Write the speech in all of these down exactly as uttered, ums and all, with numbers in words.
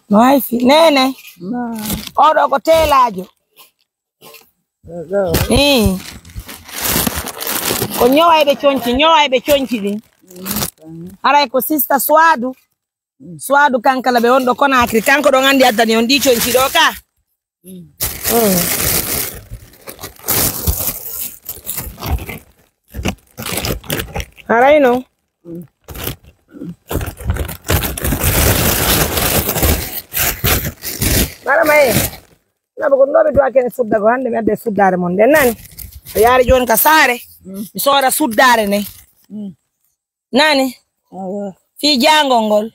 No hay fi. Nene. Ma. Oɗo ko teelaajo. Ɗo. Ii. Ko ñowayɓe conci, ñowayɓe conci ɗin. Haray ko sista Suwaadu. Suwaadu Kankala ɓe on ɗo Konaakiri. Kanko ɗon anndi addani on ɗi conci ɗo ka. Mm. Haray non. Marama e, na ko ɗo ɓe duwa kene suddago, hannde mi adda e suddaare mon nden, nani? O yaari jooni ka saare, mi sooda suddaare ne. Nani? Fii jaangol ngol.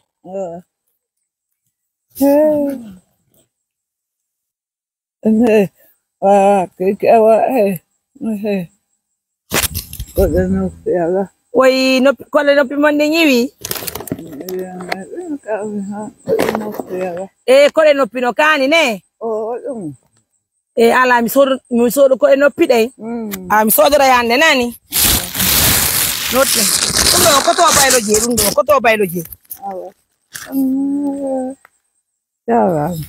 Ehe. Wa, keke, wa, eh. Ehe. Koɗe noppi ala. Woy, noppi, koɗe noppi mon ɗe ñiwi? Ehe, ka, ha, koɗe noppi ala. E, koɗe noppi no kaani ne? O, o, ɗum. E, ala, mi soodo, mi soodo koɗe noppi ɗe. Mm. A, mi soodora yande nani? Notte. Ɗum ɗo, ko to baylo je, ɗum ɗo, ko to baylo je. Awa. Mm. Jaaraama.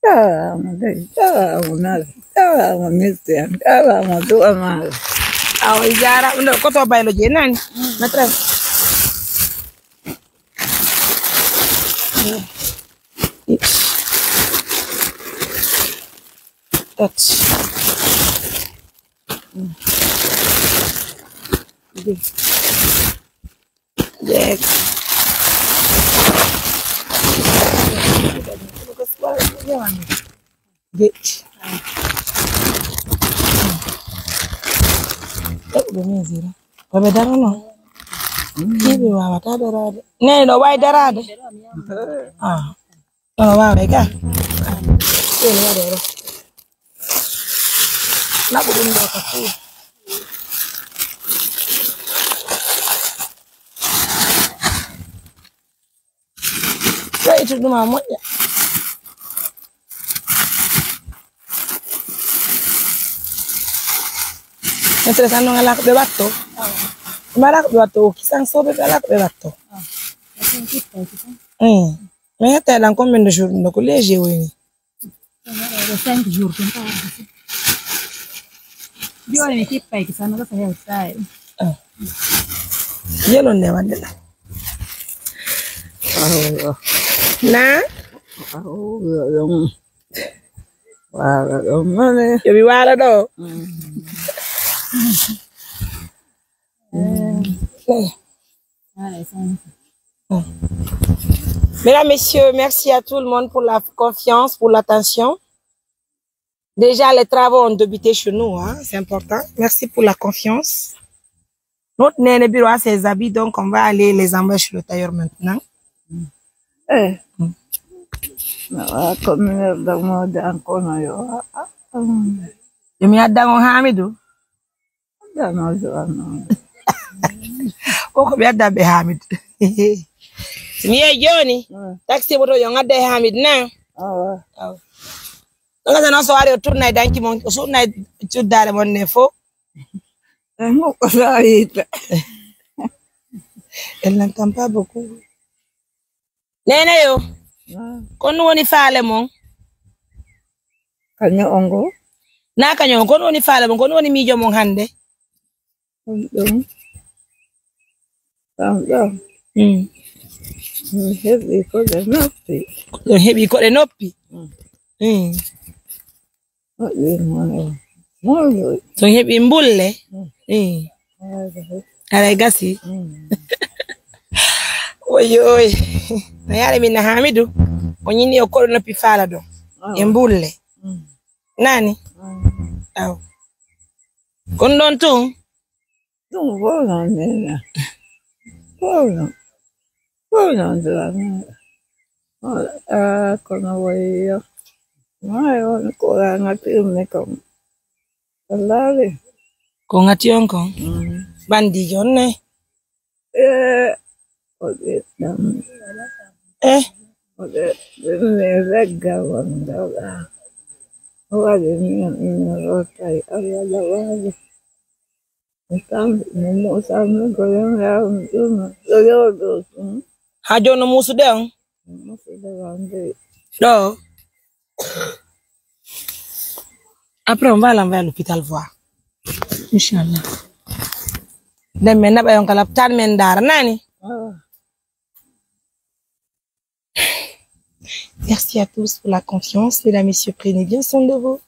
Jaaraama dey. Jaaraama Nare. Jaaraama Mister. Jaaraama Du'a Maare. Awa, i jaaraama. Ndo, ko to baylo je nani? Maitre. Tati. Jeego. Jeɗɗi. Ɗaɓɓu ɗo min zira. Ko ɓe darano? Ɗi ɓe waawata daraade. Nene ɗo waawi daraade? Ah. Ɗo no waawi ga. Ɗo no waɗee ɗo. Naɓu ɗum ɗo ka fuu. Yo itu ɗum a moƴƴa. Maîtresse, an non alaa ko ɓe watto. Ɓe alaa ko ɓe watto, o kisan soɓe ɓe alaa ko ɓe watto. Eh. Mais hetta lan combien de jours ɗum ɗo ko léger woni? Cinq jours tun ka wadde si. Jooni mi kippay ki sanno ko sa hewtaay. Ah. Yelon ne wadde la. Awo. Na? Awo, yo ɗum. Waala ɗum mane. Yo mi waala ɗo. Mm. Eh. Mesdames, Messieurs, merci à tout le monde pour la confiance, pour l'attention. Déjà, les travaux ont débuté chez nous, hein, c'est important. Merci pour la confiance. Notre néné bureau a ses habits, donc on va aller les envoyer chez le tailleur maintenant. Eh. Mm. Na wa ko mi wer da mo dan kono yo. Ah, ah, mm. Yo mi adda on Hamidou. Adda no so no. Ko ko mi adda be Hamidou. Si mi yehi jooni, mm, taxi moto yo ngadda e Hamidou na. Awa. Awa. Ɗon ka non so ari o tourna e danki mon, o suutna e cuddaare mon ne fo. E mo ko sa yiita. Elle n'entend pas beaucoup. Nene yo. Ah. Ko no woni faale mon? Kaño ongo? Na kaño on, ko no woni faale mon? Ko no woni miijo mon hannde? Ɗum ɗum. Ɗum ɗum. Mm. Mi heɓi koɗe noppi. Ɗum heɓi koɗe noppi? Mm. Mm. Moƴƴi, moƴƴi. Moƴƴi. So heɓi mbulle? Mm. Mm. Haray gasi. Haray gasi. Mm. Woy, woy. No yaare min na Hamidu. O ñini o koɗo noppi faala ɗo. Ah. E mbulle. Mm. Nani? Mm. Aw. Kon ɗon tun? Ɗum fow non nena. Fow non. Fow non dura nena. Ah, kono woyyo. Maayo on ko ŋatirmi kon. Wallahi. Ko ŋati on kon? Mm. Bandiijo on ne? Eh, o ɓiɗɗam. Eh? O ɓe, ɓe, ɓe regga wondoɗa. O waɗi ni on ino rotay, o yada waade. Haa jooni no muusude on? Ɗo. Après, on va l'envoyer à l'hôpital voir. Inch'Allah. Nden men naɓa yon ka lapital men ndaara nani. Merci à tous pour la confiance. Mesdames, messieurs, prenez bien soin de vous.